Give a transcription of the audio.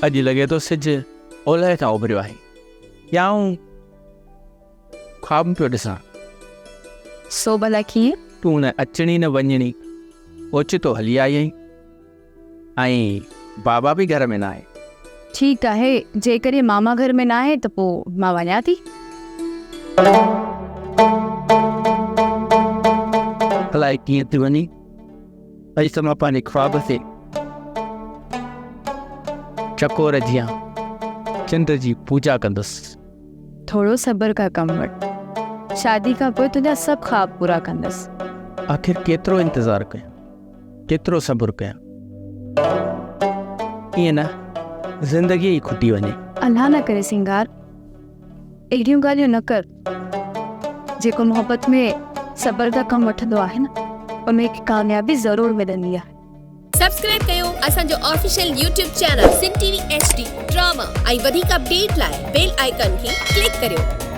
اڄ لڳي ٿو سج اولهه کان اڀريو آهي يا آئون خواب پيو ڏسان. سو ڀلا ڪيئن؟ تون نه اچڻي نه وڃڻي، اوچتو هلي آئي آهين ۽ بابا به گهر ۾ ناهي. ٺيڪ آهي، جيڪڏهن ماما گهر ۾ ناهي ته پوء مان وڃان ٿي. الائي ڪيئن ٿي وڃين؟ اڄ ته مان پنهنجي خواب تي چڪور جيان چنڊ جي پوڄا ڪندس. ٿورو صبر کان ڪم وٺ. شادي کان پوء تنهنجا سڀ خواب پورا ڪندس. آخر ڪيترو انتظار ڪيان، ڪيترو صبر ڪيان. ائين نه زندگي ئي کٽي وڃي. الله نه ڪري سينگار، اهڙيون ڳالهيون نه ڪر. جيڪو محبت ۾ صبر کان ڪم وٺندو آهي نه، ان کي ڪاميابي ضرور ملندي آهي. سبسڪرائب ڪيو اسان جو official YouTube channel Sindh T V H D drama ۽ وڌيڪ اپڊيٽ لاء بيل آئيڪان کي ڪلڪ ڪريو.